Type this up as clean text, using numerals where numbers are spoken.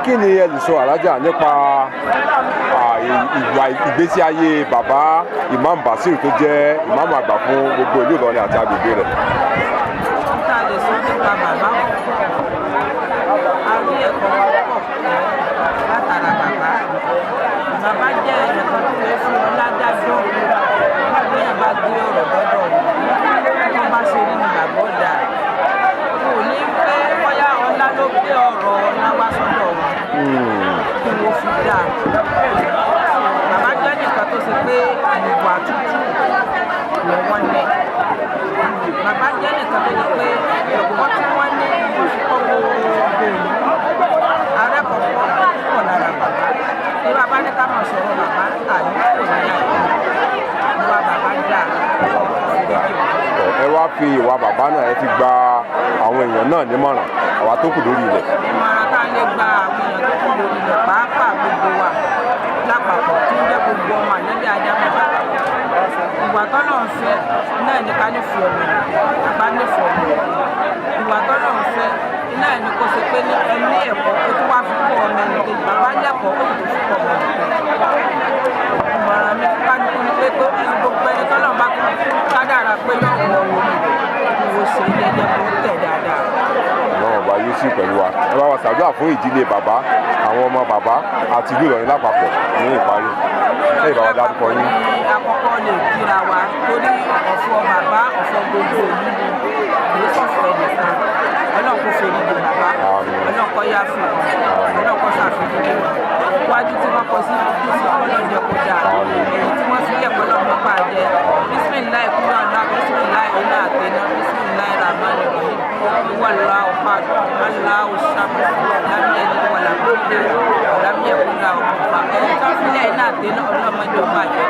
Kí ni ẹ lè sọ, alájà, nípa ìwà ìgbésí ayé bàbá Imam Basir tó jẹ́ ìmáàmù àgbà fún gbogbo ìlú Ìlọrin àti agbègbè rẹ̀? Tá a lè sọ nípa bàbá pọ̀, a rí ẹ̀kọ́ púpọ̀ látara bàbá. Bàbá jẹ́ ẹnìkan tó fẹ́ fún ọlá dájọ́. Bóyá bá gbé ọ̀rọ̀ dọ́dọ̀ wọn, tó bá ṣe rí ni bàbá ọ̀dà kò ní pé bóyá ọlá ló gbé ọ̀rọ̀ ọlá wá sọ́dọ̀ wọn kí wọ́n fi dáa. Bàbá jẹ́ nìkan tó ṣe pé ìwà tútù ni wọ́n ní. Bàbá jẹ́ nìkan tó ṣe pé ẹ̀kọ́ tí wọ́n ní kọ́ gbogbo ìlú arẹ́kọ̀ọ́kọ́ pọ̀ lára bàbá. Bí bàbá ní ká máa sọ̀rọ̀ bàbá, àní kò ní àyè. Ìwà bàbá dáa. Ẹ wá fi ìwà bàbá náà, ẹ fi gba àwọn èèyàn náà nímọ̀ràn, àwa tó kù lórí ilẹ̀. Ìmọ̀ràn tá a lè gba àwọn èèyàn tó kù lórí ilẹ̀, pàápàá gbogbo wa lápapọ̀, tí ń jẹ́ gbogbo ọmọ ànábì Ádámù lápapọ̀, ìwà tọ́lọ̀ ń fẹ́ náà ní ká nífẹ̀ẹ́ ọmọ àbá nífẹ̀ẹ́ ọmọ. Ìwà tọ́lọ̀ ń fẹ́ náà ní kó ṣe pé ní ẹni ẹ̀kọ́ ó tún wá fi kọ́ ọmọ ẹnì kejì. Bàbá lẹ́kọ̀ọ́, ó sì tún fi kọ́ ọmọ ẹnì kejì. Ìmọ̀ràn mi fún kálukú ni pé ẹni gbogbo ẹni tọ́lọ̀ bá kádàrá pé yọ̀ wọ̀ orí rẹ̀, kí wọ́n ṣe jẹ́jẹ́, kó tẹ̀ dáadáa. Ọlọ́run ọba yóò sì pẹ̀lú wa. Ẹ bá wa ṣàdúrà fún ìdílé bàbá, àwọn ọmọ bàbá àti ìlú Ìlọrin lápapọ̀ ní ìparí. Ẹ bá wa dárúkọ yín. Ní àkọ́kọ́, lè kíra wa torí ọ̀fọ̀ bàbá, ọ̀fọ̀ gbogbo ìlú ni, kì í sọ̀fọ̀ ẹnìkan. Ọlọ́run kò fèrè di bàbá. Àmín. Ọlọ́run kó yá fún wọn, Ọlọ́run kó ṣàfihàn wọn. Wájú tí wọ́n kọ sí ojú sí, Ọlọ́run jẹ́ kó dáa. Àmín. Èyí tí wọ́n fi lẹ̀, kọ́lọ́run má bàjẹ́. Bisimilayi kúrò àná, bisimilayi iná àtẹná, bisimilayi rahman rahim. Wàlláhu ahad, Allahu samad, lam yalid walam yulad walam yakun lahu kufuwan. Ẹ̀yìn tó fi lẹ̀, iná àtẹná, Ọlọ́run má jẹ́ ó bàjẹ́.